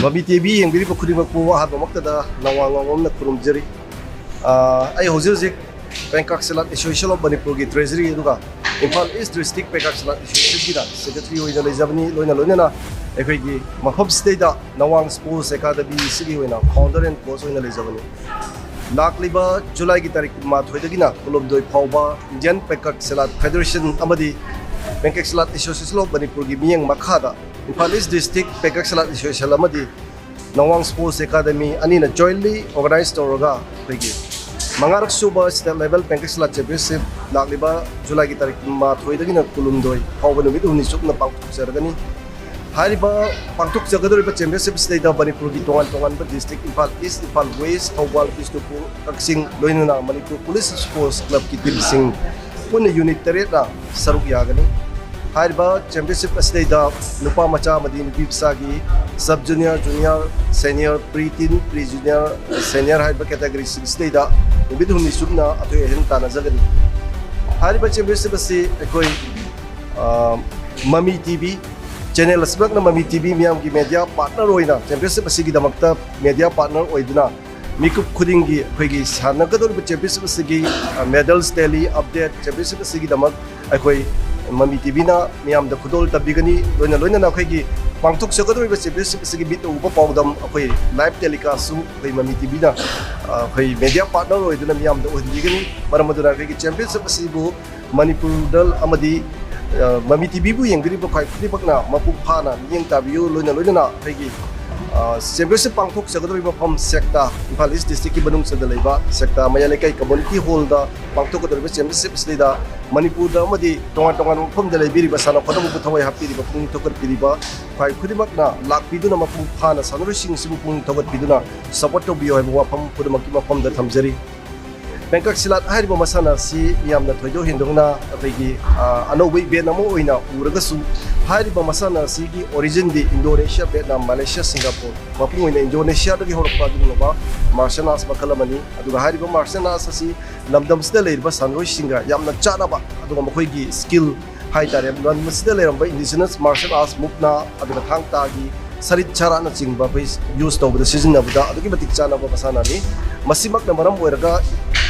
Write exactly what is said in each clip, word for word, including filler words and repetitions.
ꯃꯃꯤ ꯇꯤꯚꯤ ꯌꯦꯡꯕꯤꯔꯤꯕ ꯈꯨꯗꯤꯡꯃꯛꯄꯨ ꯑꯍꯥꯟꯕꯃꯛꯇꯗ ꯅꯋꯥꯡ ꯅꯋꯥꯡꯅ ꯈꯨꯔꯨꯝꯖꯔꯤ꯫ ꯑꯥ, ꯑꯩ ꯍꯧꯖꯤꯛ ꯍꯧꯖꯤꯛ Pankak Chalat Association of Manipurꯒꯤ treasury ꯑꯗꯨꯒ Imphal East District Pankak Chalat Associationꯒꯤꯗ secretary ꯑꯣꯏꯅ ꯂꯩꯖꯕꯅꯤ꯫ ꯂꯣꯏꯅ ꯂꯣꯏꯅꯅ ꯑꯩꯈꯣꯏꯒꯤ ꯃꯐꯝꯁꯤꯗꯩꯗ ꯅꯋꯥꯡ Sports Academy ꯑꯁꯤꯒꯤ ꯑꯣꯏꯅ founder and coach ꯑꯣꯏꯅ ꯂꯩꯖꯕꯅꯤ꯫ ꯂꯥꯛꯂꯤꯕ ꯖꯨꯂꯥꯏꯒꯤ ꯇꯥꯔꯤꯛ ꯀꯨꯟꯃꯥꯊꯣꯏꯗꯒꯤꯅ ꯀꯨꯟꯍꯨꯝꯗꯣꯏ ꯐꯥꯎꯕ Indian Pankak Chalat Federation ꯑꯃꯗꯤ Pankak Chalat Association of ꯃꯅꯤꯄꯨꯔꯒꯤ ꯃꯤꯠꯌꯦꯡ ꯃꯈꯥꯗ Imphal East District Pankak Chalat Association ꯑꯃꯗꯤ ꯅꯋꯥꯡ Sports Academy ꯑꯅꯤꯅ jointly organize ꯇꯧꯔꯒ ꯑꯩꯈꯣꯏꯒꯤ ꯃꯉꯥꯔꯛ ꯁꯨꯕ state level Pankak Chalat Championship ꯂꯥꯛꯂꯤꯕ ꯖꯨꯂꯥꯏꯒꯤ ꯇꯥꯔꯤꯛ ꯀꯨꯟꯃꯥꯊꯣꯏꯗꯒꯤꯅ ꯀꯨꯟꯍꯨꯝꯗꯣꯏ ꯐꯥꯎꯕ ꯅꯨꯃꯤꯠ ꯍꯨꯝꯅꯤ ꯆꯨꯞꯅ ꯄꯥꯡꯊꯣꯛꯆꯔꯒꯅꯤ꯫ ꯍꯥꯏꯔꯤꯕ ꯄꯥꯡꯊꯣꯛꯆꯒꯗꯧꯔꯤꯕ championship ꯑꯁꯤꯗꯩꯗ ꯃꯅꯤꯄꯨꯔꯒꯤ ꯇꯣꯉꯥꯟ ꯇꯣꯉꯥꯟꯕ district, Imphal East, Imphal West, Thoubal, Bishnupur, ꯀꯛꯆꯤꯡ, ꯂꯣꯏꯅꯅ ꯃꯅꯤꯄꯨꯔ Police Sports Clubꯀꯤ teamꯁꯤꯡ ꯄꯨꯟꯅ unit ꯇꯔꯦꯠꯅ ꯁꯔꯨꯛ ꯌꯥꯒꯅꯤ꯫ ꯍꯥꯏꯔꯤꯕ championship ꯑꯁꯤꯗꯩꯗ ꯅꯨꯄꯥ ꯃꯆꯥ ꯑꯃꯗꯤ ꯅꯨꯄꯤ ꯃꯆꯥꯒꯤ sub junior, junior, senior, pre teen, pre junior, senior ꯍꯥꯏꯔꯤꯕ categoryꯁꯤꯡ ꯑꯁꯤꯗꯩꯗ ꯅꯨꯃꯤꯠ ꯍꯨꯝꯅꯤ ꯆꯨꯞꯅ ꯑꯊꯣꯏ ꯑꯍꯦꯟ ꯇꯥꯟꯅꯖꯒꯅꯤ꯫ ꯍꯥꯏꯔꯤꯕ championship ꯑꯁꯤ ꯑꯩꯈꯣꯏ, ꯑ, ꯃꯃꯤ ꯇꯤꯚꯤ channel ꯑꯁꯤꯃꯛꯅ ꯃꯃꯤ ꯇꯤꯚꯤ ꯃꯤꯌꯥꯝꯒꯤ media partner ꯑꯣꯏꯅ championship ꯑꯁꯤꯒꯤꯗꯃꯛꯇ media partner ꯑꯣꯏꯗꯨꯅ ꯃꯤꯀꯨꯞ ꯈꯨꯗꯤꯡꯒꯤ ꯑꯩꯈꯣꯏꯒꯤ ꯁꯥꯟꯅꯒꯗꯧꯔꯤꯕ championship ꯑꯁꯤꯒꯤ, ꯑ, medals tally, update, championship ꯑꯁꯤꯒꯤꯗꯃꯛ ꯑꯩꯈꯣꯏ ꯃꯃꯤ ꯇꯤꯚꯤꯅ ꯃꯤꯌꯥꯝꯗ ꯈꯨꯗꯣꯜ ꯇꯝꯕꯤꯒꯅꯤ꯫ ꯂꯣꯏꯅ ꯂꯣꯏꯅꯅ ꯑꯩꯈꯣꯏꯒꯤ ꯄꯥꯡꯊꯣꯛꯆꯒꯗꯧꯔꯤꯕ championship ꯑꯁꯤꯒꯤ ꯃꯤꯠꯅ ꯎꯕ ꯄꯥꯎꯗꯝ ꯑꯩꯈꯣꯏ live telecastꯁꯨ ꯑꯩꯈꯣꯏ ꯃꯃꯤ ꯇꯤꯚꯤꯅ, ꯑ, ꯑꯩꯈꯣꯏ media partner ꯑꯣꯏꯗꯨꯅ ꯃꯤꯌꯥꯝꯗ ꯎꯍꯟꯕꯤꯒꯅꯤ꯫ ꯃꯔꯝ ꯑꯗꯨꯅ ꯑꯩꯈꯣꯏꯒꯤ championship ꯑꯁꯤꯕꯨ ꯃꯅꯤꯄꯨꯔꯗ ꯑꯃꯗꯤ, ꯑ, ꯃꯃꯤ ꯇꯤꯚꯤꯕꯨ ꯌꯦꯡꯕꯤꯔꯤꯕ ꯈ꯭ꯋꯥꯏ ꯈꯨꯗꯤꯡꯃꯛꯅ ꯃꯄꯨꯡ ꯐꯥꯅ ꯃꯤꯠꯌꯦꯡ ꯇꯥꯕꯤꯌꯨ꯫ ꯂꯣꯏꯅ ꯂꯣꯏꯅꯅ ꯑꯩꯈꯣꯏꯒꯤ, ꯑ, championship ꯄꯥꯡꯊꯣꯛꯆꯒꯗꯧꯔꯤꯕ ꯃꯐꯝ ꯁꯦꯛꯇꯥ, ꯏꯝꯐꯥꯜ East Districtꯀꯤ ꯃꯅꯨꯡ ꯆꯟꯗ ꯂꯩꯕ ꯁꯦꯛꯇꯥ ꯃꯌꯥꯏ ꯂꯩꯀꯥꯏ community hallꯗ ꯄꯥꯡꯊꯣꯛꯀꯗꯧꯔꯤꯕ championship ꯑꯁꯤꯗ ꯃꯅꯤꯄꯨꯔꯗ ꯑꯃꯗꯤ ꯇꯣꯉꯥꯟ ꯇꯣꯉꯥꯟꯕ ꯃꯐꯝꯗ ꯂꯩꯕꯤꯔꯤꯕ ꯁꯥꯟꯅ ꯈꯣꯠꯅꯕꯕꯨ ꯊꯋꯥꯏ ꯍꯥꯞꯄꯤꯔꯤꯕ, ꯄꯨꯛꯅꯤꯡ ꯊꯧꯒꯠꯄꯤꯔꯤꯕ ꯈ꯭ꯋꯥꯏ ꯈꯨꯗꯤꯡꯃꯛꯅ ꯂꯥꯛꯄꯤꯗꯨꯅ ꯃꯄꯨꯡ ꯐꯥꯅ ꯁꯥꯟꯅꯔꯣꯏꯁꯤꯡ ꯑꯁꯤꯕꯨ ꯄꯨꯛꯅꯤꯡ ꯊꯧꯒꯠꯄꯤꯗꯨꯅ support ꯇꯧꯕꯤꯌꯨ ꯍꯥꯏꯕ ꯋꯥꯐꯝ ꯄꯨꯝꯅꯃꯛꯀꯤ ꯃꯐꯝꯗ ꯊꯝꯖꯔꯤ꯫ Pankak Chalat ꯍꯥꯏꯔꯤꯕ ꯃꯁꯥꯟꯅ ꯑꯁꯤ ꯌꯥꯝꯅ ꯊꯣꯏꯗꯣꯛ ꯍꯦꯟꯗꯣꯛꯅ ꯑꯩꯈꯣꯏꯒꯤ, ꯑ, ꯑꯅꯧꯕ event ꯑꯃ ꯑꯣꯏꯅ ꯎꯔꯒꯁꯨ, ꯍꯥꯏꯔꯤꯕ ꯃꯁꯥꯟꯅ ꯑꯁꯤꯒꯤ originꯗꯤ Indonesia, Vietnam, Malaysia, Singapore, ꯃꯄꯨꯡ ꯑꯣꯏꯅ Indonesiaꯗꯒꯤ ꯍꯧꯔꯛꯄ ꯑꯗꯨꯒꯨꯝꯂꯕ martial arts ꯃꯈꯜ ꯑꯃꯅꯤ꯫ ꯑꯗꯨꯒ ꯍꯥꯏꯔꯤꯕ martial arts ꯑꯁꯤ ꯂꯝꯗꯝꯁꯤꯗ ꯂꯩꯔꯤꯕ ꯁꯥꯟꯅꯔꯣꯏꯁꯤꯡꯒ ꯌꯥꯝꯅ ꯆꯥꯟꯅꯕ, ꯑꯗꯨꯒ ꯃꯈꯣꯏꯒꯤ skill ꯍꯥꯏꯇꯥꯔꯦ, ꯂꯝꯗꯝ ꯑꯁꯤꯗ ꯂꯩꯔꯝꯕ indigenous martial arts ꯃꯨꯛꯅꯥ, ꯑꯗꯨꯒ ꯊꯥꯡ ꯇꯥꯒꯤ ꯁꯔꯤꯠ ꯁꯔꯥꯠꯅꯆꯤꯡꯕ ꯑꯩꯈꯣꯏ ꯌꯨꯁ ꯇꯧꯕꯗ ꯁꯤꯖꯤꯟꯅꯕꯗ ꯑꯗꯨꯛꯀꯤ ꯃꯇꯤꯛ ꯆꯥꯟꯅꯕ ꯃꯁꯥꯟꯅꯅꯤ꯫ ꯃꯁꯤꯃꯛꯅ ꯃꯔꯝ ꯑꯣꯏꯔꯒ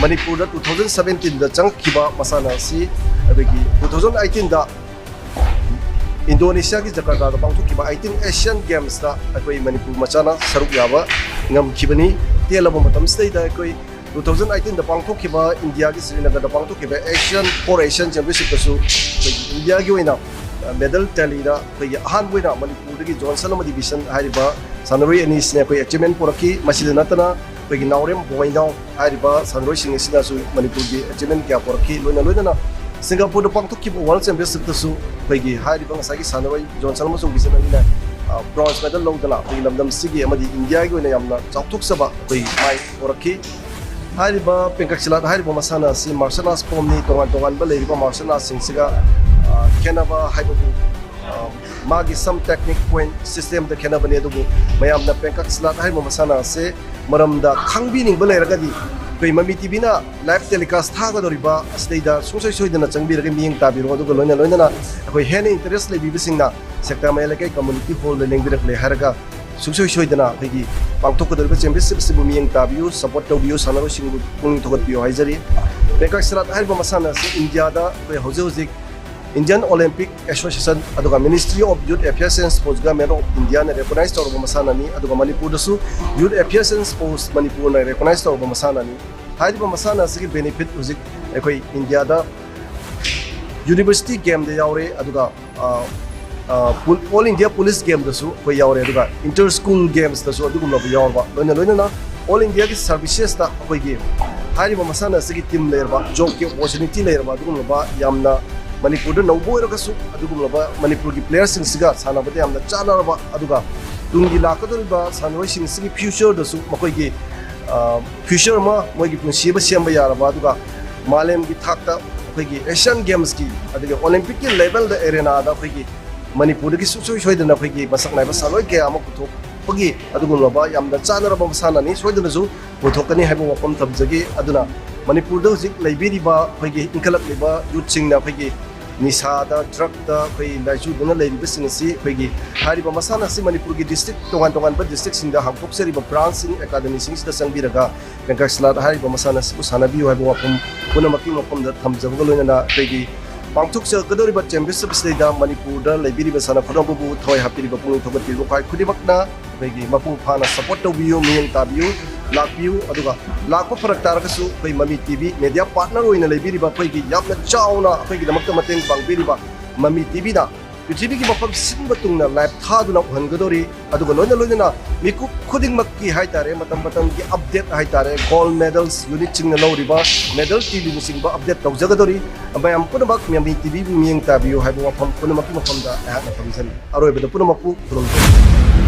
ꯃꯅꯤꯄꯨꯔꯗ ꯇꯨ ꯊꯥꯎꯖꯟ ꯁꯕꯦꯟꯇꯤꯟꯗ ꯆꯪꯉꯛꯈꯤꯕ ꯃꯁꯥꯟꯅ ꯑꯁꯤ ꯑꯩꯈꯣꯏꯒꯤ ꯇꯨ ꯊꯥꯎꯖꯟ ꯑꯩꯠꯇꯤꯟꯗ ꯏꯟꯗꯣꯅꯦꯁꯤꯌꯥꯒꯤ ꯖꯀꯥꯔꯇꯥꯗ ꯄꯥꯡꯊꯣꯛꯈꯤꯕ ꯑꯩꯠꯇꯤꯟ ꯑꯦꯁꯤꯌꯥꯟ ꯒꯦꯝꯁꯇ ꯑꯩꯈꯣꯏ ꯃꯅꯤꯄꯨꯔ ꯃꯆꯥꯅ ꯁꯔꯨꯛ ꯌꯥꯕ ꯉꯝꯈꯤꯕꯅꯤ꯫ ꯇꯦꯜꯂꯕ ꯃꯇꯝꯁꯤꯗꯩꯗ ꯑꯩꯈꯣꯏ ꯇꯨ ꯊꯥꯎꯖꯟ ꯑꯩꯠꯇꯤꯟꯗ ꯄꯥꯡꯊꯣꯛꯈꯤꯕ ꯏꯟꯗꯤꯌꯥꯒꯤ ꯁ꯭ꯔꯤꯅꯒꯔꯗ ꯄꯥꯡꯊꯣꯛꯈꯤꯕ ꯑꯦꯁꯤꯌꯥꯟ, ꯐꯣꯔ ꯑꯦꯁꯤꯌꯥꯟ ꯆꯦꯝꯄꯤꯌꯟꯁꯤꯞꯇꯁꯨ ꯑꯩꯈꯣꯏꯒꯤ ꯏꯟꯗꯤꯌꯥꯒꯤ ꯑꯣꯏꯅ ꯃꯦꯗꯜ ꯇꯦꯂꯤꯗ ꯑꯩꯈꯣꯏꯒꯤ ꯑꯍꯥꯟꯕ ꯑꯣꯏꯅ ꯃꯅꯤꯄꯨꯔꯗꯒꯤ ꯖꯣꯟ ꯁꯅꯥꯃꯍꯤ ꯗꯤꯕꯤꯁꯟ ꯍꯥꯏꯔꯤꯕ ꯁꯥꯟꯅꯔꯣꯏ ꯑꯅꯤꯁꯤꯅ ꯑꯩꯈꯣꯏ ꯑꯦꯆꯤꯞꯃꯦꯟ ꯄꯨꯔꯛꯈꯤ꯫ ꯃꯁꯤꯗ ꯅꯠꯇꯅ ꯑꯩꯈꯣꯏꯒꯤ ꯅꯥꯎꯔꯦꯝ ꯕꯣꯏꯅꯥꯎ ꯍꯥꯏꯔꯤꯕ ꯁꯥꯟꯅꯔꯣꯏꯁꯤꯡ ꯑꯁꯤꯅꯁꯨ ꯃꯅꯤꯄꯨꯔꯒꯤ ꯑꯦꯆꯤꯞꯃꯦꯟ ꯀꯌꯥ ꯄꯨꯔꯛꯈꯤ꯫ ꯂꯣꯏꯅ ꯂꯣꯏꯅꯅ ꯁꯤꯡꯒꯥꯄꯨꯔꯗ ꯄꯥꯡꯊꯣꯛꯈꯤꯕ ꯋꯥꯔꯜ ꯆꯦꯝꯄꯤꯌꯟꯁꯤꯞꯇꯁꯨ ꯑꯩꯈꯣꯏꯒꯤ ꯍꯥꯏꯔꯤꯕ ꯉꯁꯥꯏꯒꯤ ꯁꯥꯟꯅꯔꯣꯏ ꯖꯣꯟꯁꯟ ꯑꯃꯁꯨꯡ ꯕꯤꯁꯟ ꯑꯅꯤꯅ ꯕ꯭ꯔꯣꯟꯖ ꯃꯦꯗꯜ ꯂꯧꯗꯨꯅ ꯑꯩꯈꯣꯏꯒꯤ ꯂꯝꯗꯝꯁꯤꯒꯤ ꯑꯃꯗꯤ ꯏꯟꯗꯤꯌꯥꯒꯤ ꯑꯣꯏꯅ ꯌꯥꯝꯅ ꯆꯥꯎꯊꯣꯛꯆꯕ ꯑꯩꯈꯣꯏ ꯃꯥꯏ ꯄꯨꯔꯛꯈꯤ꯫ ꯍꯥꯏꯔꯤꯕ ꯄꯦꯡꯀꯛ ꯁꯤꯂꯥꯠ ꯍꯥꯏꯔꯤꯕ ꯃꯁꯥꯟꯅ ꯑꯁꯤ ꯃꯥꯔꯁꯦꯜ ꯑꯥꯔꯠꯁ ꯐꯣꯝꯅꯤ꯫ ꯇꯣꯉꯥꯟ ꯇꯣꯉꯥꯟꯕ ꯂꯩꯔꯤꯕ ꯃꯥꯔꯁꯦꯜ ꯑꯥꯔꯠꯁꯤꯡꯁꯤꯒ ꯈꯦꯠꯅꯕ ꯍꯥꯏꯕꯕꯨ ꯃꯥꯒꯤ some technique point systemꯗ ꯈꯦꯠꯅꯕꯅꯤ꯫ ꯑꯗꯨꯕꯨ ꯃꯌꯥꯝꯅ ꯄꯦꯡꯀꯛ ꯁꯤꯂꯥꯠ ꯍꯥꯏꯔꯤꯕ ꯃꯁꯥꯟꯅ ꯑꯁꯦ ꯃꯔꯝꯗ ꯈꯪꯕꯤꯅꯤꯡꯕ ꯂꯩꯔꯒꯗꯤ ꯑꯩꯈꯣꯏ ꯃꯃꯤ ꯇꯤꯚꯤꯅ live telecast ꯊꯥꯒꯗꯧꯔꯤꯕ ꯑꯁꯤꯗꯩꯗ ꯁꯨꯡꯁꯣꯏ ꯁꯣꯏꯗꯅ ꯆꯪꯕꯤꯔꯒ ꯃꯤꯠꯌꯦꯡ ꯇꯥꯕꯤꯔꯣ꯫ ꯑꯗꯨꯒ ꯂꯣꯏꯅ ꯂꯣꯏꯅꯅ ꯑꯩꯈꯣꯏ ꯍꯦꯟꯅ interest ꯂꯩꯕꯤꯕꯁꯤꯡꯅ ꯁꯦꯛꯇꯥ ꯃꯌꯥꯏ ꯂꯩꯀꯥꯏ community hallꯗ ꯂꯦꯡꯕꯤꯔꯛꯂꯦ ꯍꯥꯏꯔꯒ ꯁꯨꯡꯁꯣꯏ ꯁꯣꯏꯗꯅ ꯑꯩꯈꯣꯏꯒꯤ ꯄꯥꯡꯊꯣꯛꯀꯗꯧꯔꯤꯕ ꯆꯦꯝꯄꯤꯌꯟꯁꯤꯞ ꯑꯁꯤꯕꯨ ꯃꯤꯠꯌꯦꯡ ꯇꯥꯕꯤꯌꯨ, support ꯇꯧꯕꯤꯌꯨ, ꯁꯥꯟꯅꯔꯣꯏꯁꯤꯡꯕꯨ ꯄꯨꯛꯅꯤꯡ ꯊꯧꯒꯠꯄꯤꯌꯨ ꯍꯥꯏꯖꯔꯤ꯫ ꯄꯦꯡꯀꯛ ꯁꯤꯂꯥꯠ ꯍꯥꯏꯔꯤꯕ ꯃꯁꯥꯟꯅ ꯑꯁꯤ ꯏꯟꯗꯤꯌꯥꯗ ꯑꯩꯈꯣꯏ ꯍꯧꯖꯤꯛ ꯍꯧꯖꯤꯛ Indian Olympic Association ꯑꯗꯨꯒ Ministry of Youth Affairs and Sports, Government of Indiaꯅ recognize ꯇꯧꯔꯕ ꯃꯁꯥꯟꯅꯅꯤ꯫ ꯑꯗꯨꯒ ꯃꯅꯤꯄꯨꯔꯗꯁꯨ Youth Affairs and Sports ꯃꯅꯤꯄꯨꯔꯅ recognize ꯇꯧꯔꯕ ꯃꯁꯥꯟꯅꯅꯤ꯫ ꯍꯥꯏꯔꯤꯕ ꯃꯁꯥꯟꯅ ꯑꯁꯤꯒꯤ benefit ꯍꯧꯖꯤꯛ ꯑꯩꯈꯣꯏ ꯏꯟꯗꯤꯌꯥꯗ university gameꯗ ꯌꯥꯎꯔꯦ, ꯑꯗꯨꯒ ꯑꯣꯜ ꯏꯟꯗꯤꯌꯥ ꯄꯨꯂꯤꯁ ꯒꯦꯝꯗꯁꯨ ꯑꯩꯈꯣꯏ ꯌꯥꯎꯔꯦ, ꯑꯗꯨꯒ inter school gamesꯇꯁꯨ ꯑꯗꯨꯒꯨꯝꯂꯕ ꯌꯥꯎꯔꯕ, ꯂꯣꯏꯅ ꯂꯣꯏꯅꯅ ꯑꯣꯜ ꯏꯟꯗꯤꯌꯥꯒꯤ ꯁꯥꯔꯚꯤꯁꯦꯁꯇ ꯑꯩꯈꯣꯏꯒꯤ ꯍꯥꯏꯔꯤꯕ ꯃꯁꯥꯟꯅ ꯑꯁꯤꯒꯤ ꯇꯤꯝ ꯂꯩꯔꯕ, ꯖꯣꯕꯀꯤ ꯑꯣꯄꯣꯔꯆꯨꯅꯤꯇꯤ ꯂꯩꯔꯕ, ꯑꯗꯨꯒꯨꯝꯂꯕ ꯌꯥꯝꯅ ꯃꯅꯤꯄꯨꯔꯗ ꯅꯧꯕ ꯑꯣꯏꯔꯒꯁꯨ ꯑꯗꯨꯒꯨꯝꯂꯕ ꯃꯅꯤꯄꯨꯔꯒꯤ ꯄ꯭ꯂꯦꯌꯔꯁꯤꯡꯁꯤꯒ ꯁꯥꯟꯅꯕꯗ ꯌꯥꯝꯅ ꯆꯥꯟꯅꯔꯕ, ꯑꯗꯨꯒ ꯇꯨꯡꯒꯤ ꯂꯥꯛꯀꯗꯧꯔꯤꯕ ꯁꯥꯟꯅꯔꯣꯏꯁꯤꯡꯁꯤꯒꯤ ꯐ꯭ꯌꯨꯆꯔꯗꯁꯨ ꯃꯈꯣꯏꯒꯤ ꯐ꯭ꯌꯨꯆꯔ ꯑꯃ, ꯃꯣꯏꯒꯤ ꯄꯨꯟꯁꯤ ꯑꯃ ꯁꯦꯝꯕ ꯌꯥꯔꯕ, ꯑꯗꯨꯒ ꯃꯥꯂꯦꯝꯒꯤ ꯊꯥꯛꯇ ꯑꯩꯈꯣꯏꯒꯤ ꯑꯦꯁꯤꯌꯥꯟ ꯒꯦꯝꯁꯀꯤ ꯑꯗꯒꯤ ꯑꯣꯂꯤꯝꯄꯤꯛꯀꯤ ꯂꯦꯚꯦꯜꯗ ꯑꯦꯔꯦꯅꯥꯗ ꯑꯩꯈꯣꯏꯒꯤ ꯃꯅꯤꯄꯨꯔꯗꯒꯤ ꯁꯨꯡꯁꯣꯏ ꯁꯣꯏꯗꯅ ꯑꯩꯈꯣꯏꯒꯤ ꯃꯁꯛ ꯅꯥꯏꯕ ꯁꯥꯟꯅꯔꯣꯏ ꯀꯌꯥ ꯑꯃ ꯄꯨꯊꯣꯛꯄꯒꯤ ꯑꯗꯨꯒꯨꯝꯂꯕ ꯌꯥꯝꯅ ꯆꯥꯟꯅꯔꯕ ꯃꯁꯥꯟꯅꯅꯤ꯫ ꯁꯣꯏꯗꯅꯁꯨ ꯄꯨꯊꯣꯛꯀꯅꯤ ꯍꯥꯏꯕ ꯋꯥꯐꯝ ꯊꯝꯖꯒꯦ꯫ ꯑꯗꯨꯅ ꯃꯅꯤꯄꯨꯔꯗ ꯍꯧꯖꯤꯛ ꯂꯩꯕꯤꯔꯤꯕ ꯑꯩꯈꯣꯏꯒꯤ ꯏꯟꯈꯠꯂꯛꯂꯤꯕ ꯌꯨꯠꯁꯤꯡꯅ ꯑꯩꯈꯣꯏꯒꯤ ꯅꯤꯁꯥꯗ, ꯗ꯭ꯔꯛꯇ ꯑꯩꯈꯣꯏ ꯂꯥꯏꯆꯨꯗꯨꯅ ꯂꯩꯔꯤꯕꯁꯤꯡ ꯑꯁꯤ ꯑꯩꯈꯣꯏꯒꯤ ꯍꯥꯏꯔꯤꯕ ꯃꯁꯥꯟꯅ ꯑꯁꯤ ꯃꯅꯤꯄꯨꯔꯒꯤ ꯗꯤꯁꯇ꯭ꯔꯤꯛ ꯇꯣꯉꯥꯟ ꯇꯣꯉꯥꯟꯕ ꯗꯤꯁꯇ꯭ꯔꯤꯛꯁꯤꯡꯗ ꯍꯥꯡꯗꯣꯛꯆꯔꯤꯕ ꯕ꯭ꯔꯥꯟꯁꯁꯤꯡ, ꯑꯦꯀꯥꯗꯃꯤꯁꯤꯡꯁꯤꯗ ꯆꯪꯕꯤꯔꯒ ꯀꯪꯀꯔꯁꯂꯥꯠ ꯍꯥꯏꯔꯤꯕ ꯃꯁꯥꯟꯅ ꯑꯁꯤꯕꯨ ꯁꯥꯟꯅꯕꯤꯌꯨ ꯍꯥꯏꯕ ꯋꯥꯐꯝ ꯄꯨꯝꯅꯃꯛꯀꯤ ꯃꯐꯝꯗ ꯊꯝꯖꯕꯒ ꯂꯣꯏꯅꯅ ꯑꯩꯈꯣꯏꯒꯤ ꯄꯥꯡꯊꯣꯛꯆꯒꯗꯧꯔꯤꯕ ꯆꯦꯝꯄꯤꯌꯟꯁꯤꯞ ꯑꯁꯤꯗꯩꯗ ꯃꯅꯤꯄꯨꯔꯗ ꯂꯩꯕꯤꯔꯤꯕ ꯁꯥꯟꯅ ꯈꯣꯠꯅꯕꯕꯨ ꯊꯋꯥꯏ ꯍꯥꯞꯄꯤꯔꯤꯕ ꯄꯨꯛꯅꯤꯡ ꯊꯧꯒꯠꯄꯤꯔꯤꯕ ꯈ꯭ꯋꯥꯏ ꯈꯨꯗꯤꯡꯃꯛꯅ ꯑꯩꯈꯣꯏꯒꯤ ꯃꯄꯨꯡ ꯐꯥꯅ ꯁꯄꯣꯔꯠ ꯇꯧꯕꯤꯌꯨ, ꯃꯤꯠꯌꯦꯡ ꯇꯥꯕꯤꯌꯨ, ꯂꯥꯛꯄꯤꯌꯨ꯫ ꯑꯗꯨꯒ ꯂꯥꯛꯄ ꯐꯔꯛ ꯇꯥꯔꯒꯁꯨ ꯑꯩꯈꯣꯏ ꯃꯃꯤ ꯇꯤꯚꯤ ꯃꯦꯗꯤꯌꯥ ꯄꯥꯔꯠꯅꯔ ꯑꯣꯏꯅ ꯂꯩꯕꯤꯔꯤꯕ ꯑꯩꯈꯣꯏꯒꯤ ꯌꯥꯝꯅ ꯆꯥꯎꯅ ꯑꯩꯈꯣꯏꯒꯤꯗꯃꯛꯇ ꯃꯇꯦꯡ ꯄꯥꯡꯕꯤꯔꯤꯕ ꯃꯃꯤ ꯇꯤꯚꯤꯅ ꯄ꯭ꯔꯤꯊꯤꯕꯤꯒꯤ ꯃꯐꯝ ꯁꯤꯟꯕ ꯊꯨꯡꯅ ꯂꯥꯏꯚ ꯊꯥꯗꯨꯅ ꯎꯍꯟꯒꯗꯧꯔꯤ꯫ ꯑꯗꯨꯒ ꯂꯣꯏꯅ ꯂꯣꯏꯅꯅ ꯃꯤꯀꯨꯞ ꯈꯨꯗꯤꯡꯃꯛꯀꯤ ꯍꯥꯏꯇꯥꯔꯦ, ꯃꯇꯝ ꯃꯇꯝꯒꯤ ꯑꯞꯗꯦꯠ ꯍꯥꯏꯇꯥꯔꯦ, ꯒꯣꯜ ꯃꯦꯗꯜꯁ ꯌꯨꯅꯤꯠꯁꯤꯡꯅ ꯂꯧꯔꯤꯕ ꯃꯦꯗꯜ ꯇꯤꯂꯤꯅꯆꯤꯡꯕ ꯑꯞꯗꯦꯠ ꯇꯧꯖꯒꯗꯧꯔꯤ꯫ ꯃꯌꯥꯝ ꯄꯨꯝꯅꯃꯛ ꯃꯃꯤ ꯇꯤꯚꯤꯕꯨ ꯃꯤꯠꯌꯦꯡ ꯇꯥꯕꯤꯌꯨ ꯍꯥꯏꯕ ꯋꯥꯐꯝ ꯄꯨꯝꯅꯃꯛꯀꯤ ꯃꯐꯝꯗ ꯑꯩꯍꯥꯛꯅ ꯊꯝꯖꯔꯤ꯫ ꯑꯔꯣꯏꯕꯗ ꯄꯨꯝꯅꯃꯛꯄꯨ ꯈꯨꯔꯨꯝꯖꯔꯤ꯫